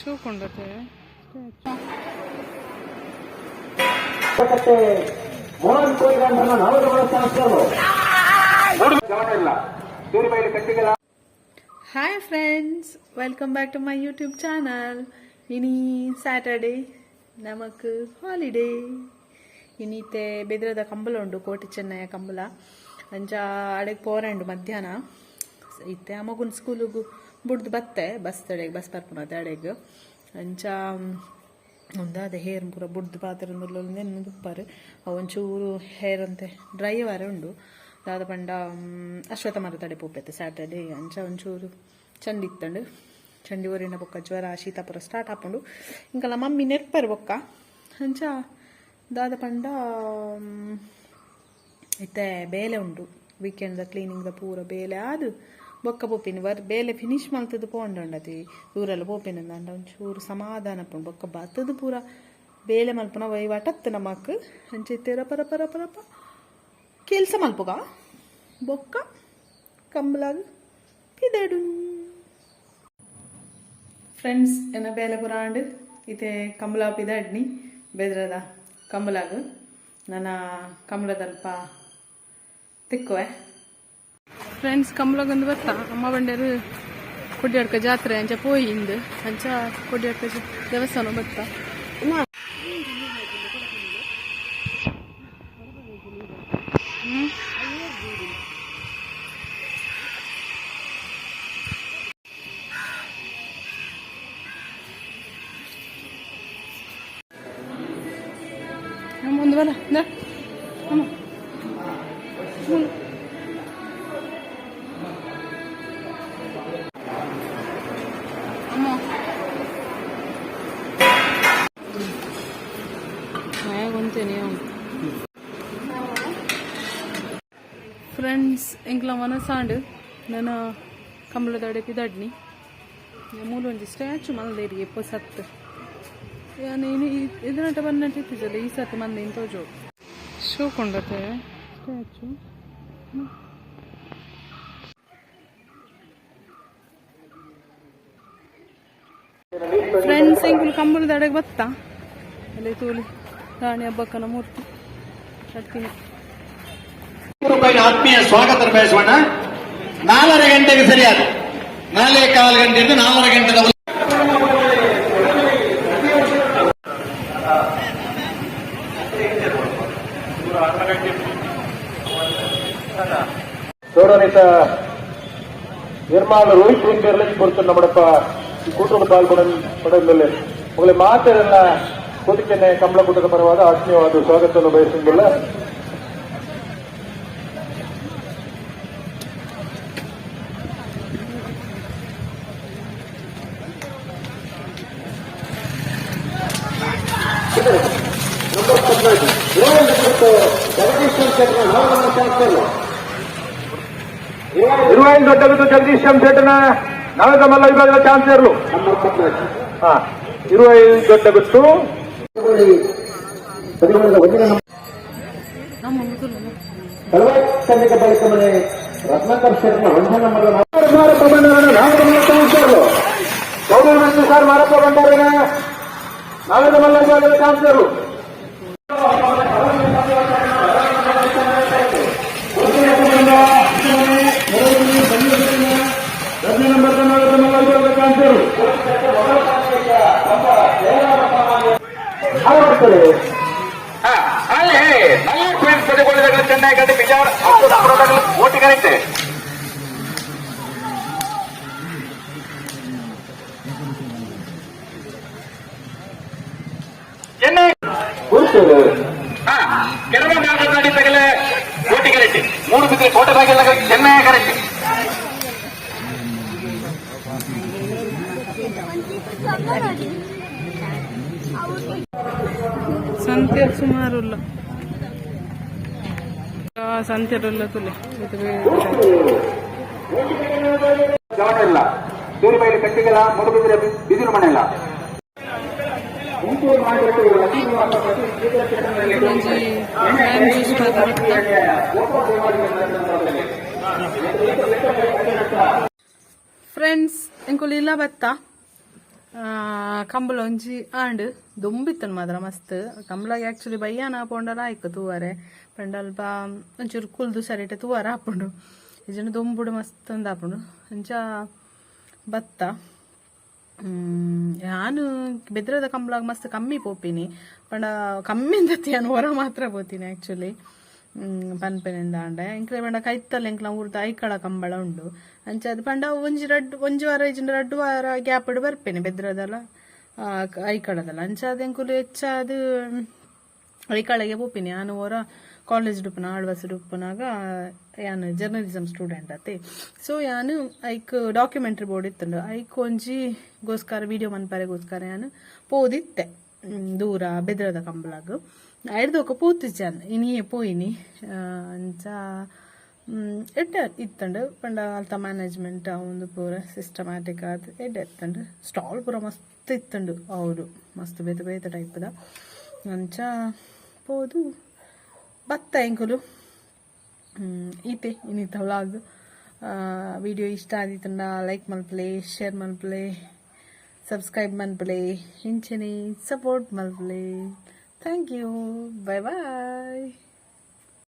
ಶೋಕುಂಡತೆ. Hi friends, welcome back to my YouTube channel. ಇನಿ Saturday, ನಮಕ್ holiday. ಇನಿತೆ ಬೆದ್ರದ Kambala ಉಂಡು, ಕೋಟಿ ಚೆನ್ನಯ್ಯ ಕಂಬಳ. ಅಂಚ ಅಡೆಗ್ ಪೋರಂಡು ಮಧ್ಯಾಹ್ನ. ಇತ್ತೆ ಆ ಮಗುನ ಸ್ಕೂಲುಗು ಬುಡ್ದು ಬತ್ತೆ, ಬಸ್ ತಡೆಗ್, ಬಸ್ ಬರ್ಪುನತೆ ಅಡೆಗ್. ಅಂಚ ಉಂದಾದ ಹೇರ್ ಪೂರ ಬುಡ್ದು ಪಾತೆರೊಂದುಲ್ಲ ಉಪ್ಪರು. ಅವು ಒಂಚೂರು ಹೇರ್ ಅಂತೆ ಡ್ರೈ ವಾರ ಉಂಡು. ದಾದ ಪಂಡ ಅಶ್ವತ್ಥ ಮರ ತಡೆ ಪೋಪೆತ್ತೆ ಸ್ಯಾಟರ್ಡೇ. ಅಂಚ ಒಂಚೂರು ಚಂಡಿ ಇತ್ತಂಡು. ಚಂಡಿ ಊರಿನ ಬೊಕ್ಕ ಜ್ವರ ಶೀತ ಪೂರ ಸ್ಟಾರ್ಟ್ ಆಪುಂಡು. ಇಂಕಲ ಮಮ್ಮಿ ನೆರ್ಪರು ಬೊಕ್ಕ. ಅಂಚ ದಾದ ಪಂಡ ಇತ್ತೆ ಬೇಲೆ ಉಂಡು, ವೀಕೆಂಡ್ದ ಕ್ಲೀನಿಂಗ್ದ ಪೂರ ಬೇಲೆ ಆದು ಬೊಕ್ಕ ಪೋಪಿನಿ. ವರ್ ಬೇಲೆ ಫಿನಿಶ್ ಮಲ್ತದು ಪೋಂಡಂಡತಿ ದೂರೆಲ್ಲ ಪೋಪಿನ ಅಂಡ ಒಂಚೂರು ಸಮಾಧಾನ ಪುಂಡು. ಬೊಕ್ಕ ಬತ್ತದು ಪೂರ ಬೇಲೆ ಮಲ್ಪುನ ವಹಿವಾಟತ್ತು ನಮಕ್. ಅಂಚ ಇತ್ತೆ ರಪ ರಪ ರಪ ರಪ ಕೆಲಸ ಮಲ್ಪುಗ, ಬೊಕ್ಕ ಕಂಬಲಾಗ್ ಪಿದಡು. ಫ್ರೆಂಡ್ಸ್, ಎನ್ನ ಬೇಲೆ ಪೂರ ಆಂಡ್. ಇತ್ತೆ ಕಂಬಳ ಪಿದಡ್ನಿ ಬೆದ್ರದ ಕಂಬಲಾಗ್. ನನ್ನ ಕಂಬಳದಲ್ಪ ತಿಕ್ಕುವೆ. ಫ್ರೆಂಡ್ಸ್, ಕಂಬಳಗೊಂದು ಬರ್ತಾ ಅಮ್ಮ ಬಂಡೇರು ಕೊಡ್ಯಾಡ್ಕ ಜಾತ್ರೆ ಅಂಚ ಪೋಯಿ ಇಂದು. ಅಂಚ ಕೊಡ್ಯಾಡ್ಕ ದೇವಸ್ಥಾನ ಬತ್ತ. ಅಮ್ಮ ಒಂದು ಬಲ ಅಮ್ಮ. ಅಮ್ಮ ಗೊಂತೇನೆ. ಫ್ರೆಂಡ್ಸ್, ಎಂಕ್ಲ ಮನಸಾಂಡ್. ನನ್ನ ಕಂಬಳದಡೆ ಪಿದಡ್ನಿ. ಮೂಲ ಒಂಜಿ ಸ್ಟ್ಯಾಚು ಮಲ್ದೇರಿ ಎಪ್ಪೋ ಸತ್ತು. ಯಾನ್ ಇನಿ ಇದನ್ನಟ ಬನ್ನಟ್ಟ ಇತ್ತಿಜಲ್ಲ, ಈ ಸತ್ತು ಮಂದಿ ತೋಜೋ. ಶೋಕುಂಡತೆ ಸ್ಟ್ಯಾಚು. ಫ್ರೆಂಡ್ಸ್, ಎಂಕುಲು ಕಂಬಳದಡೆಗೆ ಬತ್ತಾ. ಅಲ್ಲಿ ತೂಲಿ, ರಾಣಿ ಹಬ್ಬಕ್ಕನ ಮೂರ್ತಿ ಕಟ್ತೀನಿ. ರೂಪಾಯಿನ ಆತ್ಮೀಯ ಸ್ವಾಗತ ಬಯಸೋಣ. 4.5 ಗಂಟೆಗೆ ಸರಿಯಾದ 4.25 ಗಂಟೆಯಿಂದ 4.5 ಗಂಟೆದ ಗೌರವಾನ್ವಿತ ನಿರ್ಮಾಣ ರೋಹಿತ್ ಹೆಗ್ಡೆರ್ಲ ಪೊರ್ತುಡು ನಮ್ಮಡಪ್ಪ ಈ ಕೂಟದ ಪಾಲ್ಗೊಂಡ ಪಡೆದಲ್ಲೇ உங்களை ಮಾತೆರೆಲ್ಲ ಕೋಟಿಕೆನೆ ಕಂಬಳ ಕೂಟದ ಪರವಾದ ಆತ್ಮೀಯವಾದ ಸ್ವಾಗತವನ್ನು ಬಯಸಿಲ್ಲ. ಇರುವಾಯಿಲ್ ದೊಡ್ಡ ಜಗದೀಶ್ ಎಂ ಶೆಟ್ಟನ ನವದ ಮಲ್ಲ ವಿಭಾಗದ ಚಾನ್ಸಲರ್ಲು. ಹಾ, ಇರುವಾಯಿಲ್ ದೊಡ್ಡ ಗುತ್ತು. ರತ್ನಾಕರ್ ಶೆಟ್ಟನ ಒಂದೇ ನಂಬರ್. ಮಾರಪ್ಪ ಭಂಡಾರನ ನಾಗದ ಮಲ್ಲ ಚಾನ್ಸಲರ್ಲು. ಗೌರವ ಸರ್ ಮಾರಪ್ಪ ಭಂಡಾರನ ನಾಗದ ಮಲ್ಲ ವಿಭಾಗದ ಚಾನ್ಸಲರ್ಲು. ನಂಬರ್ ನಾಗದ ಮಲ್ಲ ವಿಭಾಗದ ಚಾನ್ಸಲರ್ಲು. ಅಲ್ಲಿ ಪಡೆದುಕೊಳ್ಳಿದ ಚೆನ್ನೈ ಗಂಟೆ ಬಿಜಾರ್ ಓಟಿ ಕರೆಕ್ಟ್. ಚೆನ್ನೈ ಕೆಲವು ನಾಲ್ಕು ತಗಲೆ ಕೋಟಿ ಕರೆಕ್ಟ್. ಮೂರು ಬಿದ್ದರೆ ಕೋಟೆ ಬಾಗಿಲ ಚೆನ್ನೈ ಕರೆಕ್ಟ್. ಸಂತೆ ಸುಮಾರುಲ್ಲ, ಸಂತೆರುಲ್ಲ ತುಲೆ. ಗಮನ ಇಲ್ಲ. ತೂರಿಬೈಲು ಕಟ್ಟಿಗೆಲ ಮುಡುಬಿದ್ರೆ ಬಿದಿರು ಮನೆಲ್ಲ. ಒಂಜಿ ಮ್ಯಾನ್ ಜ್ಯೂಸ್ ಮಾತ ಬತ್ತ. ಫ್ರೆಂಡ್ಸ್, ಎಂಕುಲು ಇಲ್ಲ ಬತ್ತ. ಕಂಬುಲ ಒಂಜಿ ಆಂಡ್. ದೊಂಬಿತ್ತಂಡ್ ಮಾತ್ರ ಮಸ್ತ್. ಕಂಬುಲಗ್ ಆಕ್ಚುಲಿ ಬಯ್ಯಾನ ಪೋಂಡಲ ಆಯ್ಕ್ ತೂವರೆ. ಪಂಡ ಅಲ್ಪ ಒಂಚೂರು ಕುಲ್ದು ಸರಿಟ್ ತೂವರೆ ಆಪುಂಡು. ಇಜ್ಜಿಂಡ ದೊಂಬುಡು ಮಸ್ತ್ ಉಂದಾಪುಂಡು. ಅಂಚ ಬತ್ತ. ಯಾನ್ ಬೆದ್ರದ ಕಂಬುಲಗ್ ಮಸ್ತ್ ಕಮ್ಮಿ ಪೋಪಿನಿ. ಪಂಡ ಕಮ್ಮಿ ಅಂದತ್ತ್, ಯಾನ್ ಒರ ಮಾತ್ರ ಪೋತೀನಿ ಆಕ್ಚುಲಿ ಪನ್ಪೆನೆಂದಾಂಡ. ಎಂಕ್ಲೆ ಪಂಡ ಕೈತಲ್ ಎಂಕ್ಲ ಊರ್ದ ಐಕಳ ಕಂಬಳ ಉಂಡು. ಅಂಚಾದ್ ಪಂಡ ಒಂಜಿ ರಡ್ಡ್ ಒಂಜಿ ವಾರ ಇಜ್ಜಿಂಡ 2 ವಾರ ಗ್ಯಾಪ್ ಡ್ ಬರ್ಪೇನೆ ಬೆದ್ರದಲ ಐಕಳದಲ. ಅಂಚಾದ್ ಎಂಕುಲು ಹೆಚ್ಚಾದ್ ಐಕಳಗೆ ಪೋಪಿನಿ. ಯಾನ್ ಒರ ಕಾಲೇಜ್ ಉಪ್ಪುನ, ಆಳ್ವಾಸ್ ಉಪ್ಪುನಾಗ, ಯಾನ್ ಜರ್ನಲಿಸಮ್ ಸ್ಟೂಡೆಂಟ್ ಅತ್ತೆ, ಸೊ ಯಾನ್ ಐಕ್ ಡಾಕ್ಯುಮೆಂಟ್ರಿ ಬೋಡಿತ್ತುಂಡು. ಐಕ್ ಒಂಜಿ ಗೋಸ್ಕರ, ವಿಡಿಯೋ ಮನ್ಪರೆಗೋಸ್ಕರ ಯಾನ್ ಪೋದಿತ್ತೆ ದೂರ ಬೆದ್ರದ ಕಂಬಳಗ್. ಐಡ್ದ್ ಪೋತಿಜ್ಜಾನ್, ಇನಿಯೇ ಪೋಯಿನಿ. ಅಂಚ ಎಡ್ಡೆ ಇತ್ತಂಡು. ಪಂಡ ಅಲ್ತ ಮ್ಯಾನೇಜ್ಮೆಂಟ್ ಒಂದು ಪೂರ ಸಿಸ್ಟಮ್ಯಾಟಿಕ್ ಆದ್ ಎಡ್ಡೆ ಇತ್ತಂಡು. ಸ್ಟಾಲ್ ಪೂರ ಮಸ್ತ್ ಇತ್ತಂಡು. ಹೌದು, ಮಸ್ತ್ ಬೇತೆ ಬೇತೆ ಟೈಪ್ದ. ಅಂಚ ಪೋದು ಬತ್ತ ಎಂಕುಲು. ಈತೆ ಇನ್ನಿತ್ತ ವ್ಲಾಗ್. ವಿಡಿಯೋ ಇಷ್ಟ ಆದಿತ್ತಂಡ ಲೈಕ್ ಮಲ್ಪಲೆ, ಶೇರ್ ಮಲ್ಪಲೆ, ಸಬ್ಸ್ಕ್ರೈಬ್ ಮನ್ಪಲೆ, ಇಂಚನೆ ಸಪೋರ್ಟ್ ಮಲ್ಪಲೆ. Thank you, bye bye.